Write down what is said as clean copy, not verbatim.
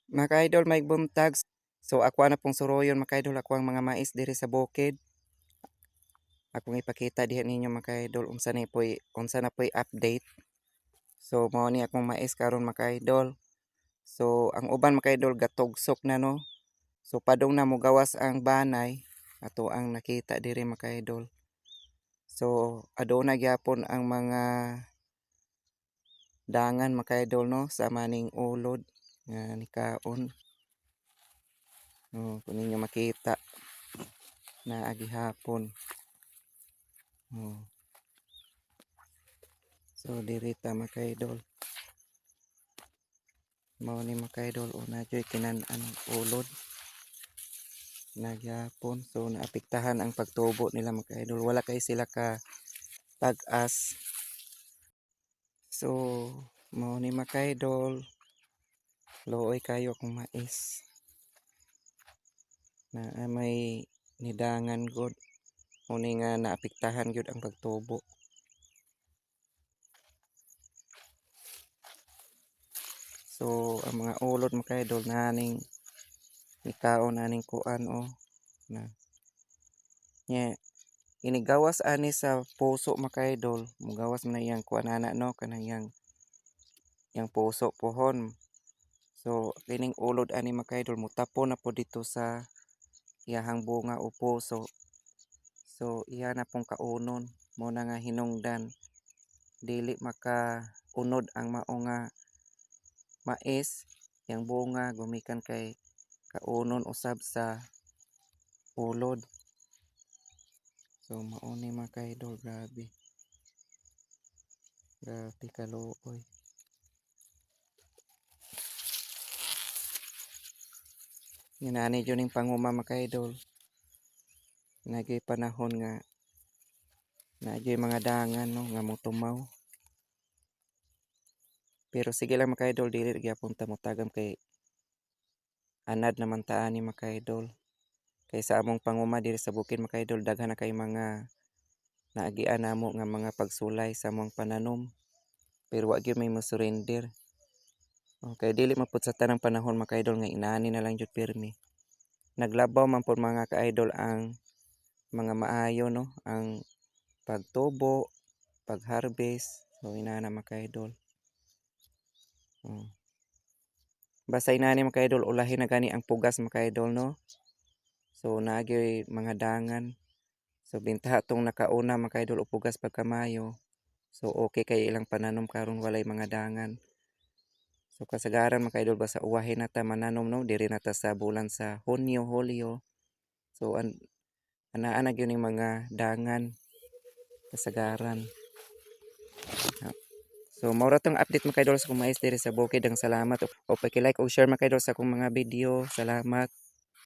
Mga ka-idol, may buntag. So ako na pong suroyon, mga ka-idol, ako ang mga mais diri sa bukid. Akong ipakita diha ninyo, mga ka-idol, unsa na po'y update. So mao ni akong mais karon, mga ka-idol. So ang uban, mga ka-idol, gatugsok na, no. So padung na mogawas ang banay ato ang nakita diri, mga ka-idol. So aduna gyapon ang mga dangan, mga ka-idol, no, sa maning ulod nga nikaon. Oh, kung ninyo makita na agihapon. Oh. So diri ta, mga ka-idol. Mao ni, mga ka-idol, una joy kinan-an ulod nagyapon. So naapektahan ang pagtubo nila, mga ka-idol. Wala kay sila ka tag-as. So mao ni, mga ka-idol. Luoy kayo akong mais. Na may nidangan gud. Muni nga naapektahan gyud ang pagtubo. So ang mga ulod, mga ka-idol, naning nikaon aning kuan oh na. Nya inigawas ani sa puso, mga ka-idol, mugawas man na iyang kuan ana, no, kanang iyang puso pohon. So kining ulod ani, mga ka-idol, mutapon na po dito sa iyahang bunga o puso. So iya na pong kaunon mo na nga hinungdan dili makaunod ang mao nga mais, yang bunga, gumikan kay kaunon usab sa ulod. So mao ni, mga ka-idol, grabe. Grabe kaluoy. Inani jud ning panguma, mga ka-idol. Nagay panahon nga naa mga dangan, no, nga motumaw. Pero sige lang, mga ka-idol, dili gyapon ta motagam kay anad naman ta ani, mga ka-idol. Kay sa among panguma diri sa bukid, mga ka-idol, daghan na kay mga naagian namo nga mga pagsulay sa among pananom. Pero wa gyud may mo surrender. Okay, dili man pud sa tanang panahon, mga ka-idol, nga inani na lang jud pirmi. Naglabaw man pud, mga ka-idol, ang mga maayo, no, ang pagtubo, pag-harvest. So inana, mga ka-idol. Oh. Basta inani, mga ka-idol, ulahin na gani ang pugas, mga ka-idol, no. So naa gyud mga dangan. So bintaha tong nakauna, mga ka-idol, og pugas pagkamayo. So okay kay ilang pananom karon, walay mga dangan. So kasagaran, mga ka-idol, basta uwahin na ta mananom, no, diri na ta sa bulan sa Hunyo, Hulyo. So anaa na gyud ning mga dangan kasagaran. So mao ra tong update, mga ka-idol, sa akong mais diri sa bukid. Ang salamat o paki-like o share, mga ka-idol, sa akong mga video. Salamat.